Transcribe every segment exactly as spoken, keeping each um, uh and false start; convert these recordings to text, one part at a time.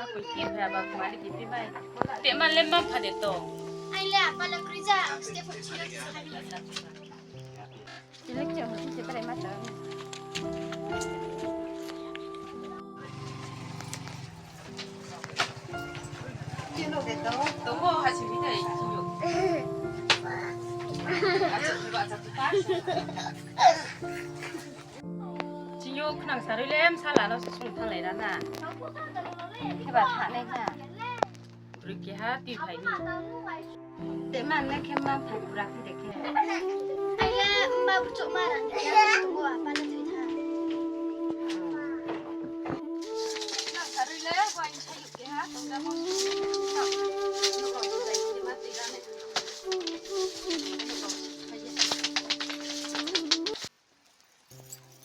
Akoi ti phai aba kmali ki pi mai. Te man le man pha de to. Ai le apa le kroi ja, ang step phai chiro. Chile khe mo chite berai ma ta. Tongo ha simi dai chini yo. Acha tu acha tu pa. Chini yo khnang sarui le msala no se sung thanglai ra na. Kheba thanai na. Broi keha tui phai ni. Te man le khe man phai pura khe de khe. Ai le mma buchuk ma rang de khe, abo apa le tui tha. Na sarui le, wai sa yuk keha, tong da mo.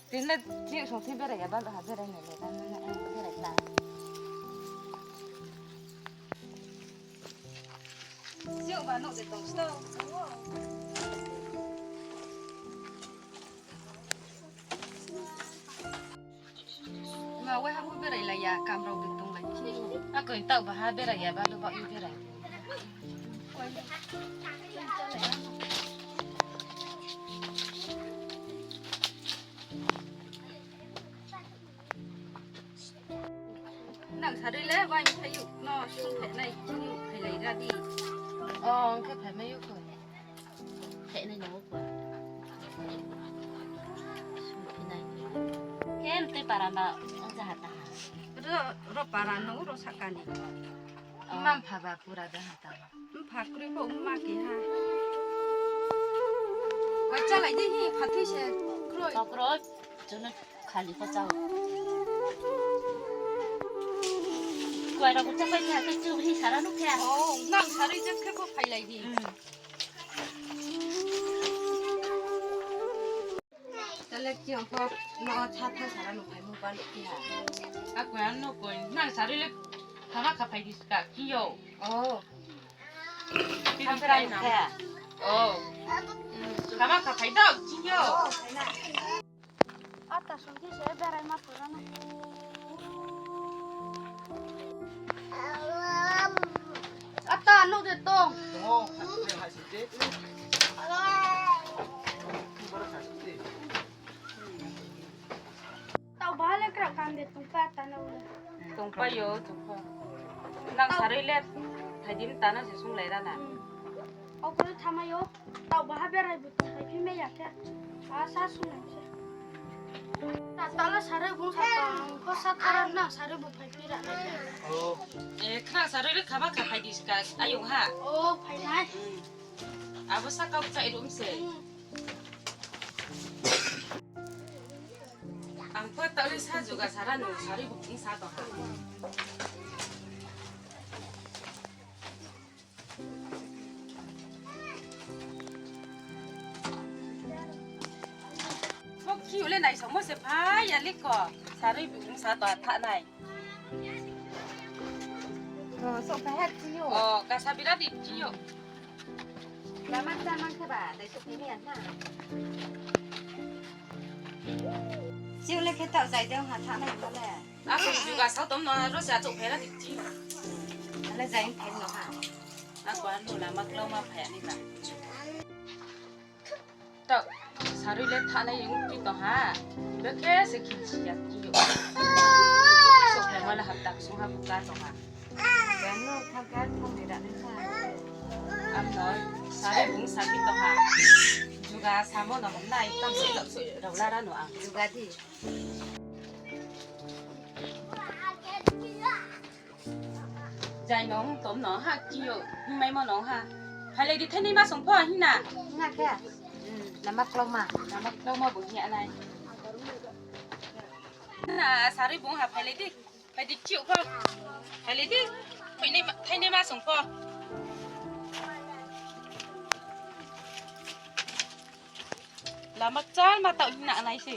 Tini le chini song thing berai ya, bal ha berai nai le, bal ha berai na. Chini ba nouh de tong sto. Ma wai ha pho berai lai ya, kam rao de tong lai. Akoi taoh ba ha berai ya, bal ba berai. Nang sarui le, wai phai yuk no sung phe nai, sung phe lai ra di. O, ang khe phai mai yuk kho. Phe nai no kho. Sung phe nai. Kem tui para ma, ang jaha taha. Ro, ro para no, ro sakani. Mang pha ba pura jaha taha. Mpha kroi bo mma keha. Koi chálai di hi, phathoi se kroi. Pha kroi, jono khali pho chao. Koi rao bo chápai kha, khe chu hi sara nuh kha. O, nang sarui je khe bo phailai di. Hmm. Tale kiyong pho no chatha sara no phaimo ba nuh khe ha. Akoi ano koi nang sarui le khama khaphai di ska kiyong. O. Kiyong khamphai na. O. Khama khaphai dao kiyong. O, phai na. Ata sungki se berai ma pura na. Ata, nuh de tong. Tong o, hai site. Tau ba le krak kam de tong pa ta na le. Tong pa yo, tong pa. Nang sarui le, thai dim ta na se sung lai ra na. Hmm. Okoro thama yo. Tau baha berai bu phai phi mai ya khe. A sa sunai se. Ta tala sarui bung sa tong, ko sa tara na sarui bu phai phi ra nai se. O. E, khna sarui le khama kha phai di ska, ayong ha. O, phai nai. Hmm. Abo sa kau chai rum se. Hmm. Ang pho tau le sa juga sara no sarui bu bung sa tong ha. Bo kiu le naisaomo se phai ya le ko. Sarui bung sa to tha nai. O, so phai ha kiu. O, kasa bira di kiu. Lama cha mang khe ba, dai so phai ya na. Kiu le khe tau zai de ha tha nai ko le. Ako juga sao tom no ro se achouh phaira di chi. Ale jai phai no ha. Ako ano lama klauma phai ni ba. Tau, sarui le thanai ong pi tong ha. Bekhe se khin si ya ki yo. Achouh phai ma le hapta ksung ha buka tong ha. Ano thangka thang ni ra ni sa. Ano sarui bung sa pi tong ha. Juga samo no nai kam se lok su rau lara no ang. Juga di. Jai nong tom no ha kiyo, hingmai mo nong ha. Phailai di thaini ma song pho hing na. Hing na khe. Hmm, nama kloma. Nama kloma bo hing ya nai. Na sarui bung ha phailai di. Phai di kiyo pho. Phailai di. Phaini ma, thaini ma song pho. Lama kchal ma taoh hing na nai se.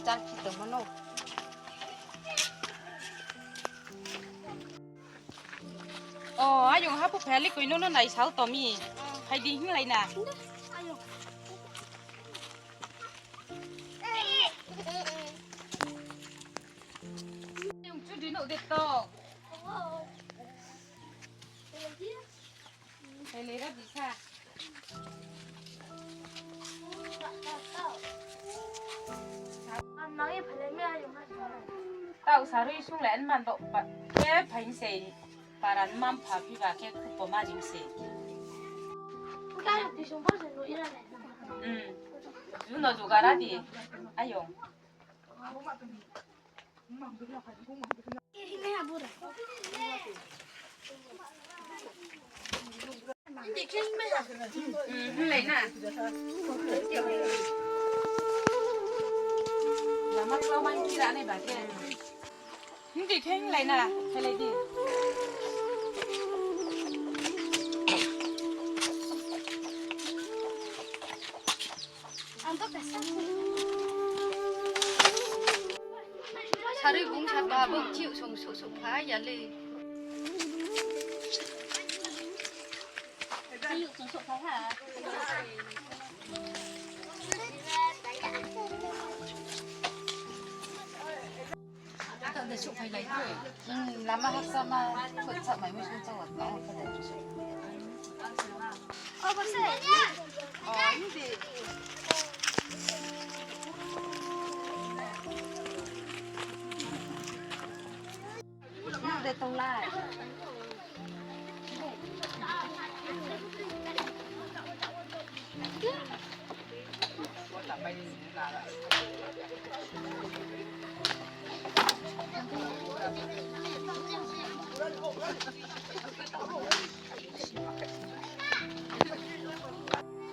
Kchal khi tongmo no. O, ayong ha pho phai le koi no no nai sao tomi. Phai di hing lai na. Tau de tau. Phailai ra di sa. Tau sarui sung le man bo ba. Ke phai se. Paran man pha phi ba ke khupo ma jing se. Hmm. Juno jugara di. Ayong. Hindi khe hinglai na, khelai di. Sarui bung sa ba, bung chiu sung su su pha ya le. Lama haksa ma, khutsa mai mui sung chang wat na, o kha de. O, bo se. O, ni di. Ni de tong lai.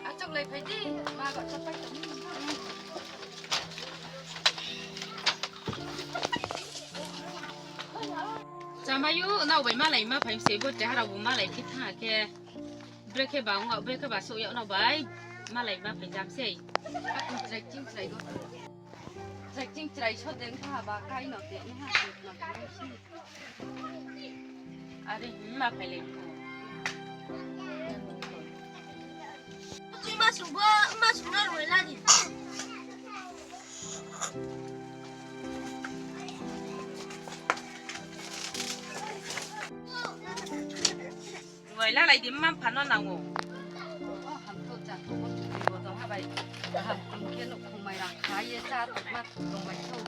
Achouh lai phai di, ma ba chapai tong. Chamai ou, nrao bai malai ma phai se, bo te harao bu malai phi thanng khe. Brekhe ba ong, brekhe ba souh yag nrao bai malai ma phai jam sei. Akung chrai ching chrai go. Chrai ching chrai so deng kha ba kai no te ni ha. Are, ma phai le. Tui ma sung bo, ma sung na roi la di. Roi la lai di, ma pha no nang ou. O, hamtho, chatho, bo chukri bo tong ha bai. Kaham tong khe nouhkhong mai rang kha ye, chá tongma tong bai thou.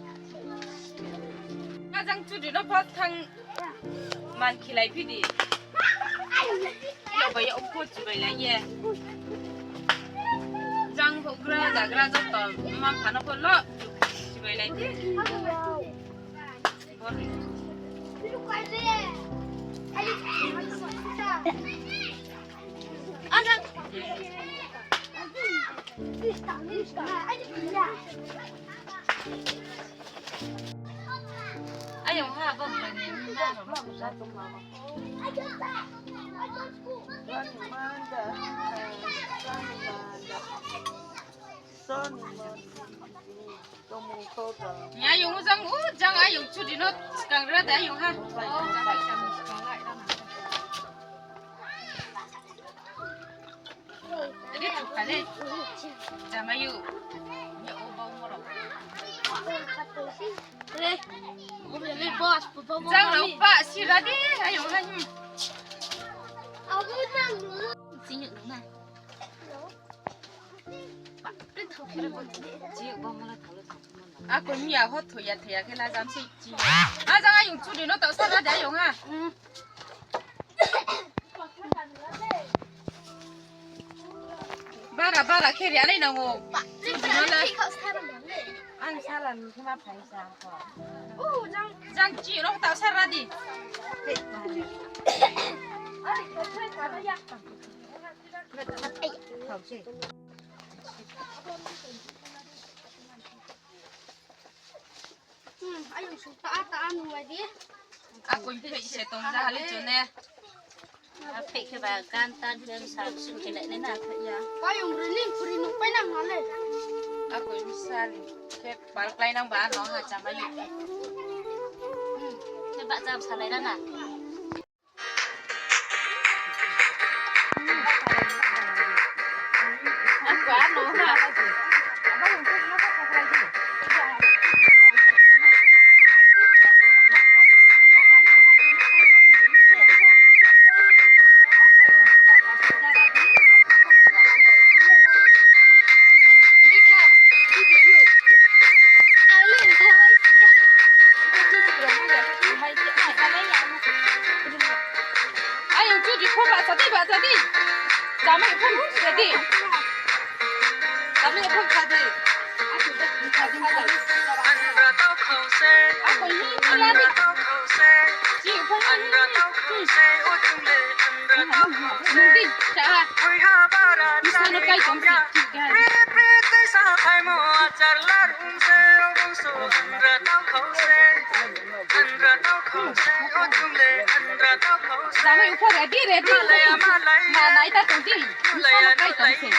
Ajang chudri no pho thanng man khilai phi di. Yag bai yag pho chibai lai ye. Jang houhgra jagra joto ma pha no pho lo chibai lai di. Ayong ha, bo ni na. Ni ayong ujang, ujang ayong chudri no skang ra de ayong ha. Ade thukha le. Jamai ou. Ni o bau mo rao. Jang rao pa sira di ayong ha. Sini na. Akoi miya ho thoya thoya khe lajam se chi. Ajang ayong chudri no tau sara de ayong ha. Bara bara khe ri anai nang ou. Chudri no le. Ang sara ni khe ma phai sa ko. Jang chi ro tau sara di. Thau se. Hmm, ayong sung ta ta anu wai di. Akoi phe se tong ja hali chune. Aphe khe ba gan tan khe sa su khe le ne na khe ya. Ayong ri ling khuri nuk pai nang hale. Akoi sa ri khe pal klai nang ba no ha chamai. Hmm, khe ba jam salai ra na. Ayong chudi pho bahcha di, bahcha di. Jamai pho bahcha di. Jamai pho bahcha di. Ako hi, ala di. Chi pho. Nung di, cha ha. Isano kai tong si, chi ga. Jamai pho ready, ready. Ma nai ta tong di. Isano kai tong si.